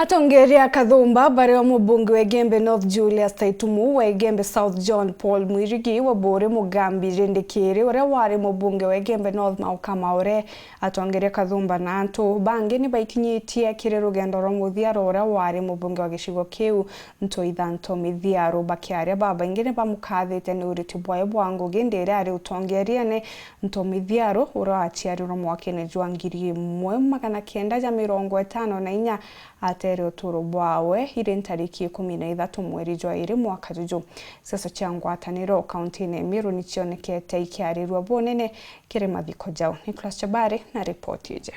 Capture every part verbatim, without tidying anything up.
Atongeria a Kathumba, bario mubunge wa Igembe North Julius Taitumu, wa Igembe South John Paul Mwirigi, wa Buuri Mugambi Rindikiri, uria wari mubunge wa Igembe North Mauka Maore, atongeria Kathumba na antu bangi ni baikinyitie kiri rugendo rwa muthia rwa uria wari mubunge wa gicigo kiu, Ntoitha Ntomithiaru. Bakiaria, babaingi ni bamukathite ni uriti bwae bwa ngugi indi iria ari utongeriene. Ntomithiaru, uria waciarirwe mwakene jwa ngiri imwe magana kenda ja mirongo itano na inya, atere uturo bwawe iri ntariki ikumi na ithatu mweri jwa iri mwaka juju. Siasa cia ngwataniro kauntine ya Meru nicionekete ikiarirua bunene kiri mathiko jau. Nicholas Chabari na ripoti iji.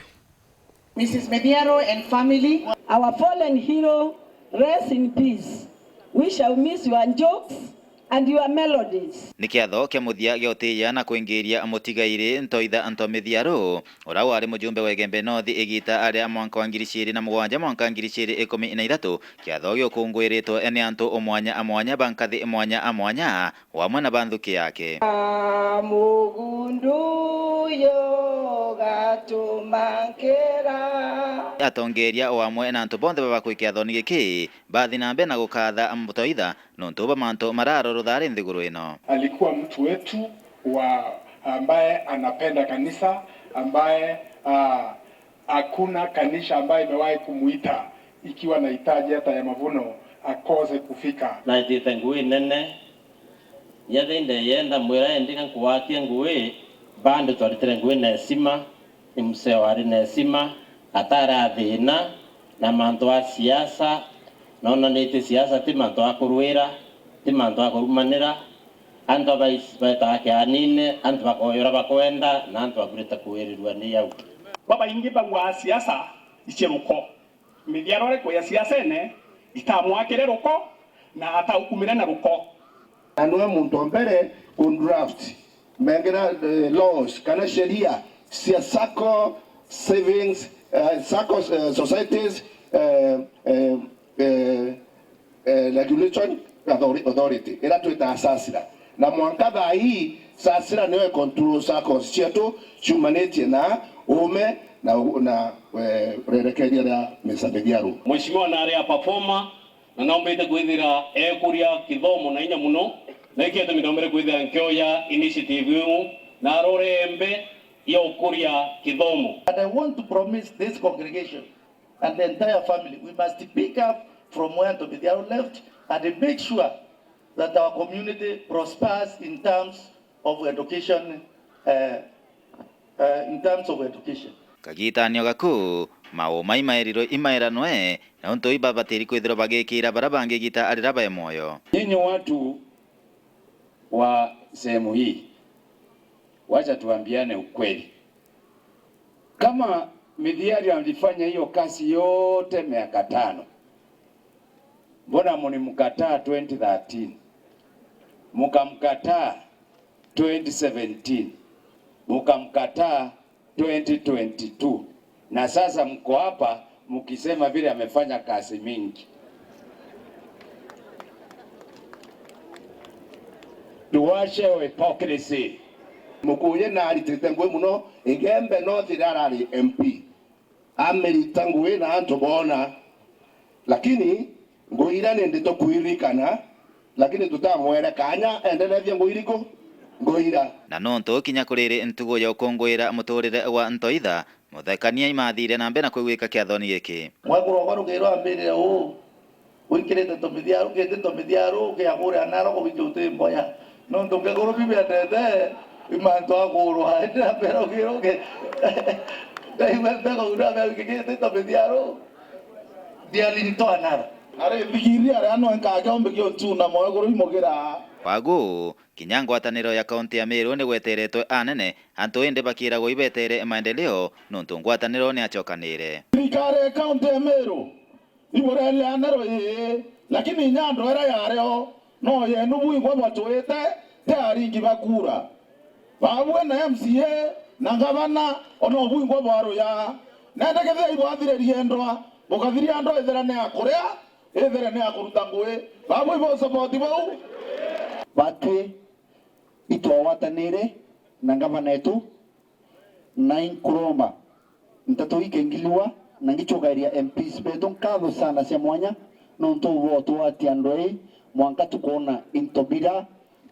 Missus Mithiaru and family. Our fallen hero, rest in peace. We shall miss your jokes and your melodies. Ni kiatho kia muthia gia utiia na kuingiria mutigairi Ntoitha Ntomithiaru, uria wari mujumbe wa Igembe North igita aria mwanka wa ngiri ciiri na mugwanja mwanka ngiri ciiri ikumi na ithatu, kiatho giukunguiritwe ni antu mwanya a mwanya ba nkathi mwanya a mwanya, o amwe na ba nthuki yake. A mugundu yo gatuma nkira. Atongeria o amwe na antu bonthe baba kwi kiathoni giki bathi na mbere na gukatha Ntoitha nontu bwa mantu mararorutha ari nthiguru ino. Alikuwa mtu wetu wa, ambaye anapenda kanisa, ambaye, ah, hakuna kanisa ambayo imewahi kumuita ikiwa na hitaji hata ya mavuno akose kufika. Naitite ngui nene, yethinde yenda mwira endika nkugwatie ngui, bado twaritire ngui na heshima, ni msee wari na heshima, atari a thina na mantu a siasa, nonanitie siasa ti mantu a kurwira, ti mantu a kurumanira, antu abais-, baetaga kianine, antu bakoyura bakwenda, na antu baburite kuwirirua ni yau. Babaingi baugaa siasa ici ruko. Mithiaro iriku ya siasene itamwakire ruko na ataukumire na ruko. Na niwe muntu wa mbere ku draft mengira, eh, laws kana sheria cia sacco savings, eh, sacco, eh, societies, eh, eh, eh, eh, regulation authori-, authority, ira twitaga sasira. Na mwanka thaa ii, sasira niyo icontrol saccos cietu ciumanitie na uume na, na, eh, rerekeria ria Mister Mithiaru. Mheshimiwa nari a performer, na nombite kwithira ekuria kithomo na inya muno, na iki gitumi ndombere kwithira nkioya initiative iu na arorembe ya ukuria kithomo. And I want to promise this congregation and the entire family, we must pick up from where Ntomithiaru left and make sure that our community prospers in terms of education, uh, uh, in terms of education. Kagitanio gaku, mau mai maerirwe imairanwe, na untu ibabatiri kwithirwa bagikira baria bangi igita arira bai mwoyo. Nyinyi watu wa sehemu hii, wacha tuambiane ukweli. Kama Mithiaru alifanya hiyo kazi yote miaka tano, mbona mlimkataa twenty thirteen? Mkamkataa twenty seventeen, mkamkataa twenty twenty-two, na sasa mko hapa mkisema vile amefanya kazi mingi. Tuache hypocrisy. Mukuyu na aritite ngui muno Igembe North riria arari M P. Amirita ngui na antu boona. Lakini ngui iria ni ndito kwirikana, lakini tutamwere kanya enderethie ngui iriku? Ngui iria. Na nontu kinya kuriri ntugu ya ukunguira muturire wa Ntoitha, Muthekania imathire na mbere na kwigwika kiathoni giki. Mwekuru wakwa rukiro ambirire uu, winkirite Ntomithiaru, ukite Ntomithiaru, ukia kuria Narok, wingi uti mboya. Nontu nkekuru bibiendete, imantu akurwa, indi na mbere ukira uke. Ndaigua ntego, na mbere ukikite Ntomithiaru. Ndiari ntoa Narok. Ari thigiri aria no nkake ombe kio ntu na mwekuru imugira. Kwagu, kinya ngwataniro ya kaunti ya Meru ni gweteretwe anene, antu indi bakiragwo ibetere maendeleo, nontu ngwataniro ni acokanire. Thirikari ya kaunti ya Meru iburere anero ii, lakini inya andu era yario no yenu bwingwa bwatwite, ti aringi ba kura. Babwe na M C A na ngavana, ona bwingwa bwaruya. Nende kethira ibwathiririe ndwa, bukathiria ndwa ithira ni ya kuria, ithire ni ya kuruta ngui. Babu ibo support bau. Bati itwagwatanire na ngavana etu, na inkuromba nteto ikengilua Na ngicukairia M Ps betu nkatho sana cia mwanya nontu bwa utwatia ndwei mwanka tukoona into bira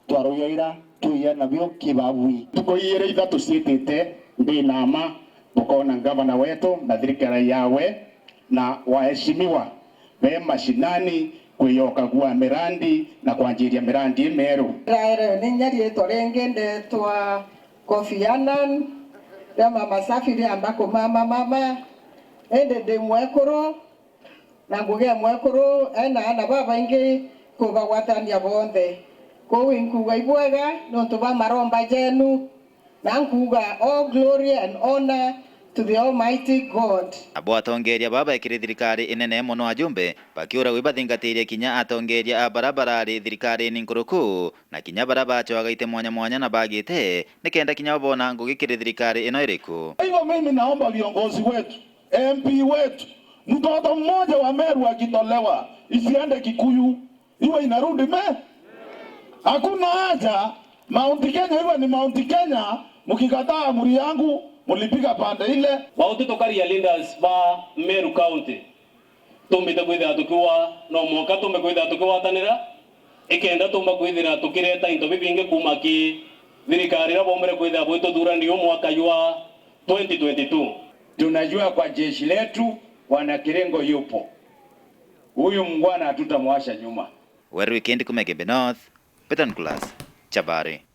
twaruyaira twiya nabio kibabui. Ntuku iiri ithatu ciitite, ndi na mma, bukoona ngavana wetu na thirikari yawe na waheshimiwa be mashinani kwiyokagua mirandi na kwanjiria mirandi imieru. Ndiraere ni nya riitwa ringi ndetwa Kofi Annan, ria Mama Safi riamba kumama mama, indi ndi mwekuru, na ngugi ya mwekuru ena aana babaingi kubagwatania bonthe. Kuu inkuuga ibwega niuntu bwa maromba jenu, na nkuuga, all glory and honor to the Almighty God. Abo atongeeria baba baikiri thirikari inene mono, ajumbe bakiura wi bathingatiirie kinya atongeeria a bara barari thirikariini nkuruku, na kinya bara bacoaga iti mwanya mwanya na bagite, nikenda kinya bo boona ngugi kiri thirikari ino iriku. Kwa hivyo mimi naomba viongozi wetu, M P wetu, mtoto mmoja wa Meru akitolewa, isiende Kikuyu, iwe inarudi me. Hakuna haja, Mount Kenya iwe ni Mount Kenya, mkikataa amri yangu, mlipiga pande ile. Bauti tukaria leaders ba Meru County. Tumbite kwithira tukiwa, no mwanka tumbe kwithira tukigwatanira, ikenda tumba kwithira tukireta into bibingi kuuma ki thirikari iria bombire kwithira bwituthurania u mwaka jwa twenty twenty-two. Tunajua kwa jeshi letu Bwana Kirengo yupo. Huyu mungwana hatutamwacha nyuma. Weru Weekend kuma Igembe North, Peter Nicholas, Chabari.